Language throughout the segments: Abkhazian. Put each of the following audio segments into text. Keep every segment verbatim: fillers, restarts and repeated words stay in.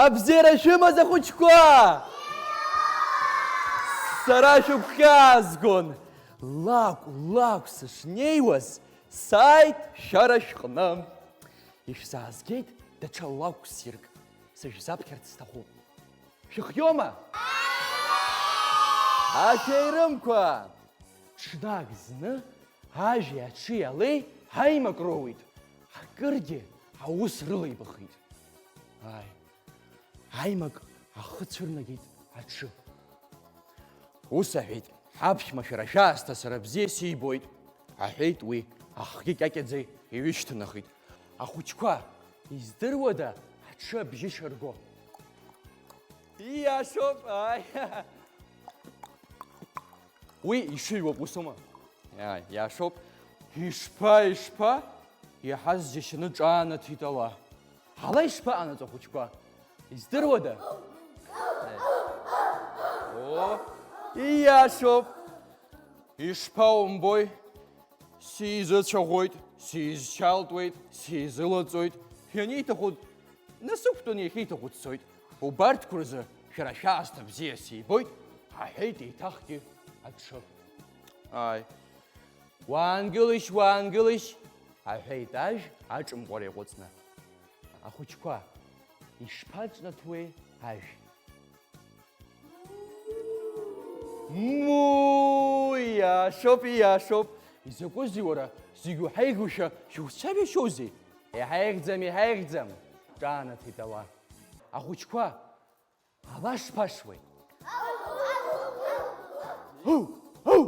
Абзиара шәымаз, ахәыҷқәа! Сара шәыгәхьаазгон. Лакә, лакә сышнеиуаз, сааит шәара шәҟны. Ишәзаазгеит даҽа лакә ссирк, сышәзаԥхьарц сҭахуп. Шәыхиоума? Ашәеирымқәа! Ҽнак зны ажәи аҽи алеи ҳаимак роуит. Акыргьы аус рылеибахит. Ааи, аимак ахы цәырнагеит аҽы. Ус аҳәеит, ҳаԥшәма шәара шәаасҭа сара бзиа сибоит, аҳәеит уи, ахгьы кьакьаӡа иҩышьҭнахит. Ахәыҷқәа, издыруада аҽы абжьы шарго? Ииашоуп, ааи. Уи ишыҩуа усума? Иа-, иашоуп. Ишԥа, ишԥа? Иаҳаз џьашьаны ҿаанаҭит ала. Ала ишԥаҟанаҵо, ахәыҷқәа? Издыруада? О, ииашоуп. Ишԥаумбои? Сизыцәаӷәоит, сизчалтуеит, сизылаҵоит. Ианиҭаху насықәтәаны иахьиҭаху дцоит. Убарҭқәа рзы шәара шәаасҭа бзиа сибоит, аҳәеит еиҭахгьы аҽы. Ааи. Уаангылишь, уаангылишь, аҳәеит ажә аҿымҟәара иаҟәыҵны. Ахәыҷқәа, ишԥаҿнаҭуеи ажә? Муу, ииашоуп, ииашоуп. Изакәызеи уара, зегь уҳаигушәа шәуцәажәашьоузеи? Иҳаигӡам, иҳаигӡам, ҿаанаҭит ала. Ахәыҷқәа, ала шԥашуеи? Ҳу, ҳу!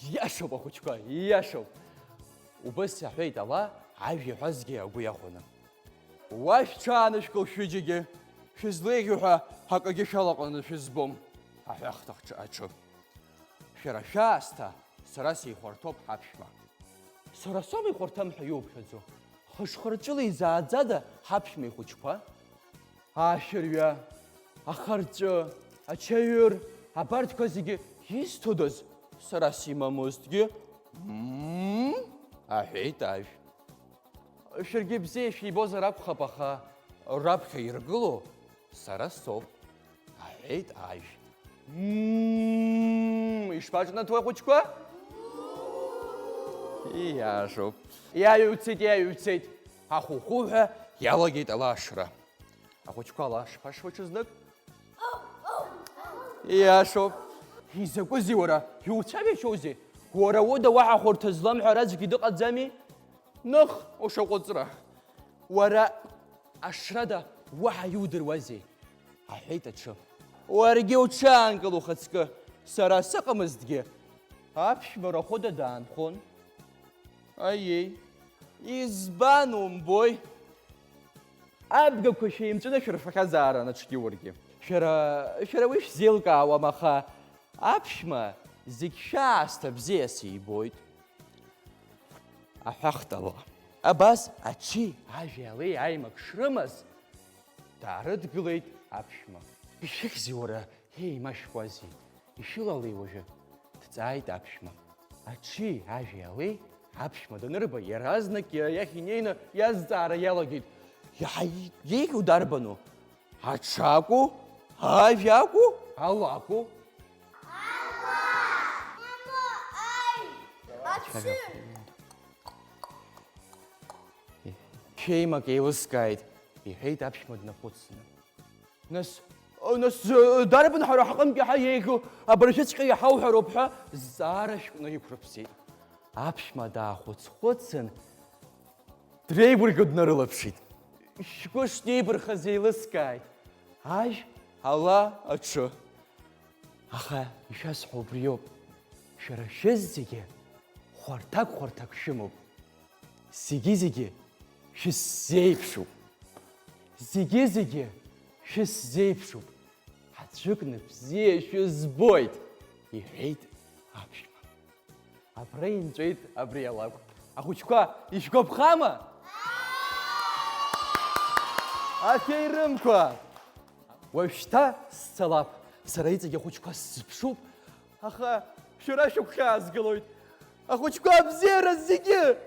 Ииашоуп, ахәыҷқәа, ииашоуп. Убас аҳәеит ала, ажә иҳәазгьы агәы иахәаны. Уа шәҽаанышәкыл шәҩыџьагьы, шәызлеиӷьу ҳәа акагьы шәалаҟаны шәызбом, аҳәахт аҽы. Шәара шәаасҭа сара сихәарҭоуп ҳаԥшәма. Сара соума ихәарҭам ҳәа иуԥхьаӡо? Хышхырҵәыла изааӡада ҳаԥшәма ихәыҷқәа? Ашәырҩа, ахарҵәы, ачаҩыр, абарҭқәа зегьы изҭодаз, сара симамызҭгьы, мм, аҳәеит ажә. Шәаргьы бзиа шәибозар акәхап, аха раԥхьа иргыло сара соуп, аҳәеит ажә. Мм, ишԥаҿнаҭуеи, ахәыҷқәа? Ииашоуп. Иаҩуцеит, иаҩуцеит. Ахәыхәыҳәа иалагеит ала ашра. Ахәыҷқәа, ала шԥашуеи ҽазнык? Ииашоуп. Изакәызеи уара, иуцәажәашьоузеи? Уара уда уаҳа хәарҭа злам ҳәа аӡәгьы дыҟаӡами? Ных, ушаҟәыҵра. Уара ашрада уаҳа иудыруазеи? Аҳәеит аҽы. Уаргьы уҽаанкыл ухаҵкы, сара сыҟамызҭгьы, аԥшәма рахәыда даанхон. Аиеи, избан умбои? Абгақәа шәеимҵәаны шәырфахьазаарын аҽгьы уаргьы. Шәара, шәара уи шәзеилкаауам, аха аԥшәма зегь шәаасҭа бзиа сибоит. Аҳәахт ала. Абас аҽи ажәи алеи аимак шрымаз, даарыдгылеит аԥшәма. Ишәыхьзеи уара, еимашәкуазеи? Ишәылалеи уажәы? Дҵааит аԥшәма. Аҽи ажәи алеи аԥшәма данырба, иаразнак иара иахь инеины иазҵаара иалагеит. Иаҳа иеиӷьу дарбану? Аҽакәу? Ажәакәу? Алакәу? Ала! Мамоу, аи! Аҽы! Шәеимак еилыскааит, иҳәеит аԥшәма днахәыцны. Нас, нас, э, дарбан ҳара ҳҟынтә иаҳа еиӷьу, абыржәыҵәҟьа иҳауҳәароуп ҳәа зҵаара шәкны иқәрыԥсеит. Аԥшәма даахәыц-хәыцын, дреигәырӷьо днарылаԥшит. Шәгәы шнеибырхаз еилыскааит. Ажә, ала, аҽы. Аха ишәасҳәо убриоуп. Шәара шәызегьы хәарҭак-хәарҭак шәымоуп. Зегьы-зегьы шәысзеиԥшуп. Зегьы-зегьы шәысзеиԥшуп. Аӡәыкны бзиа шәызбоит, иҳәеит аԥшәма. Абра инҵәеит абри алакә. Ахәыҷқәа, ишәгәаԥхама? Ашәеирымқәа! Уажәшьҭа сцалап. Сара иҵегь ахәыҷқәа сзыԥшуп, аха шәара шәыгәхьаазгалоит. Ахәыҷқәа абзиара зегьы